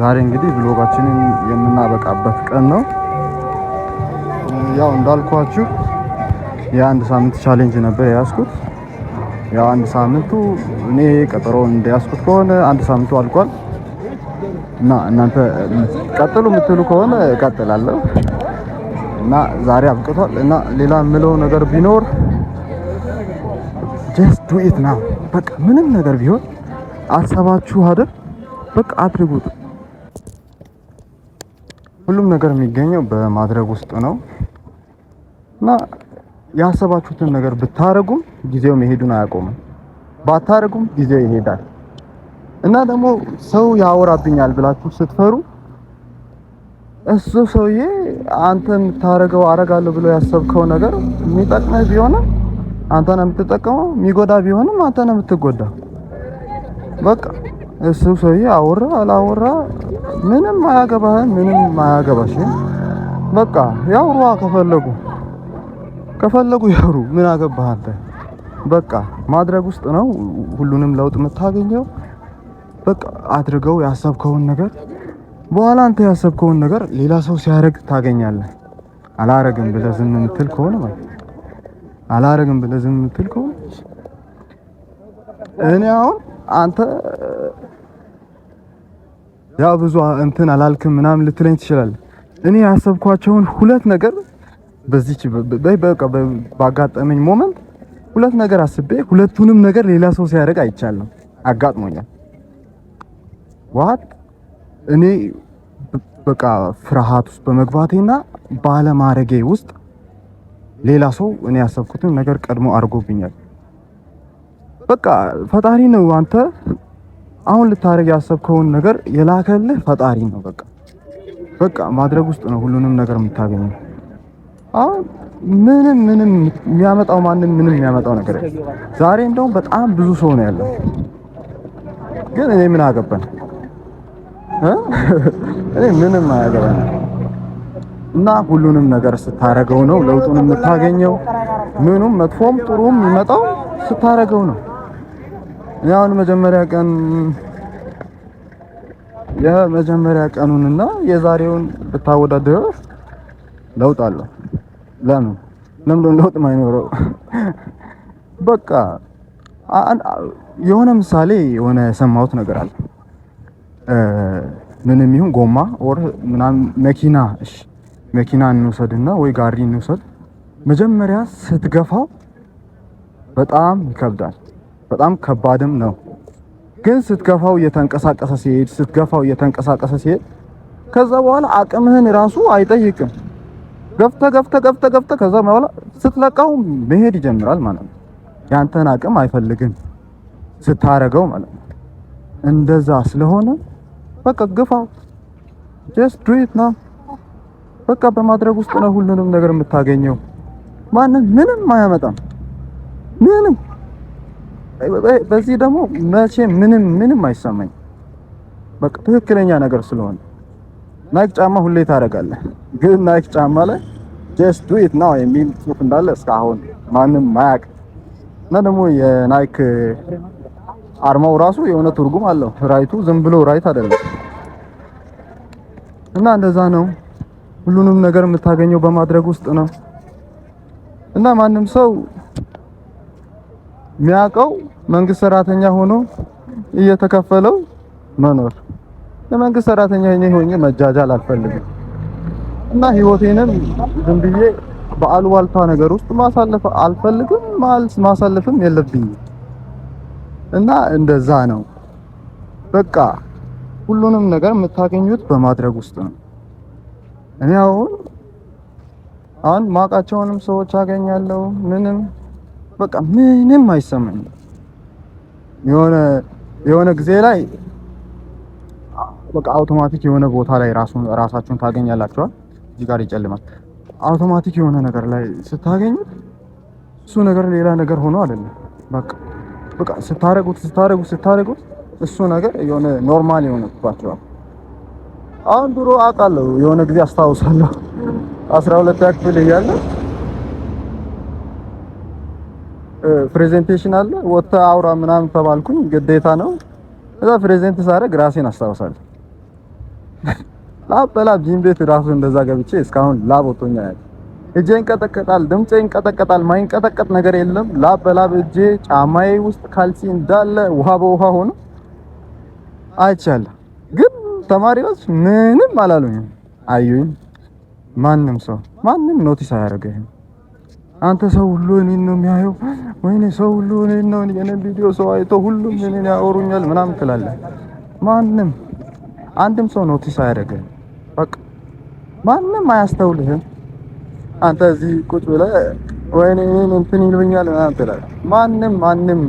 ዛሬ እንግዲህ vlog ኣችንን የምናበቃበት ቀን ነው። ያው እንዳልኳችሁ የአንድ ሳምንት challenge ነበር የያዝኩት። ያው አንድ ሳምንቱ እኔ ቀጠሮ እንደያዝኩት ከሆነ አንድ ሳምንቱ አልቋል እና እናንተ ቀጥሉ የምትሉ ከሆነ እቀጥላለሁ እና ዛሬ አብቅቷል። እና ሌላ የምለው ነገር ቢኖር just do it now። በቃ ምንም ነገር ቢሆን አሰባችሁ አይደል? በቃ አድርጉት። ሁሉም ነገር የሚገኘው በማድረግ ውስጥ ነው እና ያሰባችሁትን ነገር ብታረጉም ጊዜው መሄዱን አያቆምም። ባታረጉም ጊዜው ይሄዳል። እና ደግሞ ሰው ያወራብኛል ብላችሁ ስትፈሩ እሱ ሰውዬ አንተ የምታረገው አረጋለሁ ብሎ ያሰብከው ነገር የሚጠቅምህ ቢሆንም አንተ ነው የምትጠቀመው፣ የሚጎዳ ቢሆንም አንተ ነው የምትጎዳው። በቃ እሱ ሰውዬ አወራ አላወራ ምንም አያገባህም፣ ምንም አያገባሽም። በቃ ያውሩ፣ ከፈለጉ ከፈለጉ ያውሩ። ምን አገባህ አንተ? በቃ ማድረግ ውስጥ ነው ሁሉንም ለውጥ የምታገኘው። በቃ አድርገው ያሰብከውን ነገር። በኋላ አንተ ያሰብከውን ነገር ሌላ ሰው ሲያደርግ ታገኛለህ። አላረግም ብለህ ዝም የምትል ከሆነ ማለት አላረግም ብለህ ዝም የምትል ከሆነ እኔ አሁን አንተ ያው ብዙ እንትን አላልክም ምናምን ልትለኝ ትችላለህ። እኔ ያሰብኳቸውን ሁለት ነገር በዚች በቃ ባጋጠመኝ moment ሁለት ነገር አስቤ ሁለቱንም ነገር ሌላ ሰው ሲያደርግ አይቻለሁ፣ አጋጥሞኛል። What እኔ በቃ ፍርሃት ውስጥ በመግባቴና ባለማረጌ ውስጥ ሌላ ሰው እኔ ያሰብኩትን ነገር ቀድሞ አድርጎብኛል። በቃ ፈጣሪ ነው። አንተ አሁን ልታደርግ ያሰብከውን ነገር የላከልህ ፈጣሪ ነው። በቃ ማድረግ ውስጥ ነው ሁሉንም ነገር የምታገኘው። አሁን ምንም ምንም የሚያመጣው ማንም ምንም የሚያመጣው ነገር የለም። ዛሬ እንደውም በጣም ብዙ ሰው ነው ያለው፣ ግን እኔ ምን አገባኝ? እኔ ምንም አያገባኝ። እና ሁሉንም ነገር ስታረገው ነው ለውጡን የምታገኘው። ምኑም መጥፎም ጥሩም የሚመጣው ስታረገው ነው። እኔ አሁን መጀመሪያ ቀን የመጀመሪያ ቀኑንና የዛሬውን ብታወዳድረው ለውጥ አለው። ለምን ለምን ለውጥ ማይኖረው? በቃ የሆነ ምሳሌ የሆነ የሰማሁት ነገር አለ። ምንም ይሁን ጎማ or ምናምን መኪና፣ እሺ መኪና እንውሰድና ወይ ጋሪ እንውሰድ። መጀመሪያ ስትገፋው በጣም ይከብዳል፣ በጣም ከባድም ነው። ግን ስትገፋው እየተንቀሳቀሰ ሲሄድ፣ ስትገፋው እየተንቀሳቀሰ ሲሄድ ከዛ በኋላ አቅምህን ራሱ አይጠይቅም። ገፍተ ገፍተ ገፍተ ገፍተ ከዛ በኋላ ስትለቀው መሄድ ይጀምራል ማለት ነው። ያንተን አቅም አይፈልግም ስታረገው ማለት ነው። እንደዛ ስለሆነ በቃ ግፋው፣ just do it now። በቃ በማድረግ ውስጥ ነው ሁሉንም ነገር የምታገኘው። ማንም ምንም አያመጣም። ምንም በዚህ ደግሞ መቼ ምንም ምንም አይሰማኝ። በቃ ትክክለኛ ነገር ስለሆነ Nike ጫማ ሁሌ ታደርጋለህ፣ ግን Nike ጫማ ላይ "just do it now" የሚል ጽሁፍ እንዳለ እስካሁን ማንም ማያውቅ እና ደግሞ የ Nike አርማው ራሱ የሆነ ትርጉም አለው። Right ኡ ዝም ብሎ right አይደለም። እና እንደዛ ነው። ሁሉንም ነገር የምታገኘው በማድረግ ውስጥ ነው። እና ማንም ሰው የሚያውቀው መንግስት ሰራተኛ ሆኖ እየተከፈለው መኖር። የመንግስት ሰራተኛ ሆኜ መጃጃል አልፈልግም። እና ህይወቴንም ዝም ብዬ በአሉባልታ ነገር ውስጥ ማሳለፍ አልፈልግም፣ ማሳለፍም የለብኝም። እና እንደዛ ነው። በቃ ሁሉንም ነገር የምታገኙት በማድረግ ውስጥ ነው። እኔ አሁን ማውቃቸውንም ሰዎች አገኛለሁ። ምንም በቃ ምንም አይሰማኝም። የሆነ የሆነ ጊዜ ላይ በቃ አውቶማቲክ የሆነ ቦታ ላይ ራሱን ራሳችሁን ታገኛላችኋል። እዚህ ጋር ይጨልማል። አውቶማቲክ የሆነ ነገር ላይ ስታገኙት እሱ ነገር ሌላ ነገር ሆኖ አይደለም። በቃ ስታረጉት ስታረጉት ስታረጉት እሱ ነገር የሆነ normal ይሆንባችኋል። አሁን ድሮ አውቃለሁ፣ የሆነ ጊዜ አስታውሳለሁ፣ 12ኛ ክፍል እያለ presentation አለ፣ ወጥተህ አውራ ምናምን ተባልኩኝ፣ ግዴታ ነው። እዛ present ሳደርግ ራሴን አስታውሳለሁ። ላብ በላብ ጂም ቤት ራሱ እንደዛ ገብቼ እስካሁን ላብ ወጥቶኛል። እጄ ይንቀጠቀጣል፣ ድምጼ ይንቀጠቀጣል። ማይንቀጠቀጥ ነገር የለም። ላብ በላብ እጄ፣ ጫማዬ ውስጥ ካልሲ እንዳለ ውሃ በውሃ ሆኖ አይቻለሁ። ግን ተማሪዎች ምንም አላሉኝም። አዩኝ። ማንም ሰው ማንም notice አያደርግህም። አንተ ሰው ሁሉ እኔን ነው የሚያየው፣ ወይኔ ሰው ሁሉ እኔን ነው፣ የኔን ቪዲዮ ሰው አይቶ ሁሉም እኔን ያወሩኛል ምናምን ትላለህ። ማንም አንድም ሰው notice አያደርግህም። በቃ ማንም አያስተውልህም። አንተ እዚህ ቁጭ ብለህ ወይኔ እኔን እንትን ይሉኛል ምናምን ትላለህ። ማንም ማንም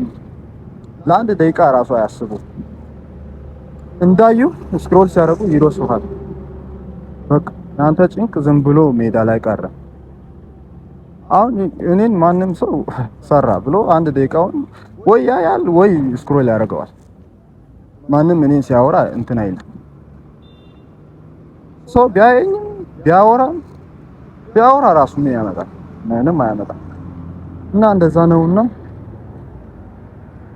ለአንድ ደቂቃ ራሱ አያስቡ። እንዳዩ scroll ሲያደርጉ ይረሱሃል። በቃ አንተ ጭንቅ ዝም ብሎ ሜዳ ላይ ቀረ። አሁን እኔን ማንም ሰው ሰራ ብሎ አንድ ደቂቃውን ወይ ያያል ወይ scroll ያደርገዋል። ማንም እኔን ሲያወራ እንትን አይልም። ሰው ቢያየኝም ቢያወራም ቢያወራ ራሱ ምን ያመጣል? ምንም አያመጣም። እና እንደዛ ነውና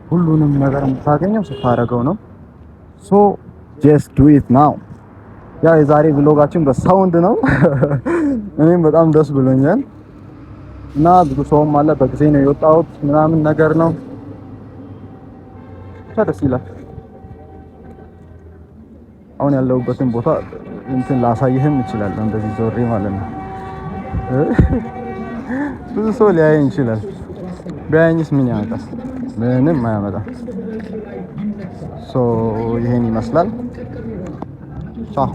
ሁሉንም ነገር የምታገኘው ስታደርገው ነው። So just do it now። ያው የዛሬ vlog ኣችን በ sound ነው። እኔም በጣም ደስ ብሎኛል እና ብዙ ሰውም አለ። በጊዜ ነው የወጣሁት ምናምን ነገር ነው። ብቻ ደስ ይላል። አሁን ያለሁበትን ቦታ እንትን ላሳይህም እችላለሁ፣ እንደዚህ ዞሬ ማለት ነው። ብዙ ሰው ሊያየኝ ይችላል። ቢያየኝስ ምን ያመጣል? ምንም አያመጣም። So ይሄን ይመስላል። ቻው።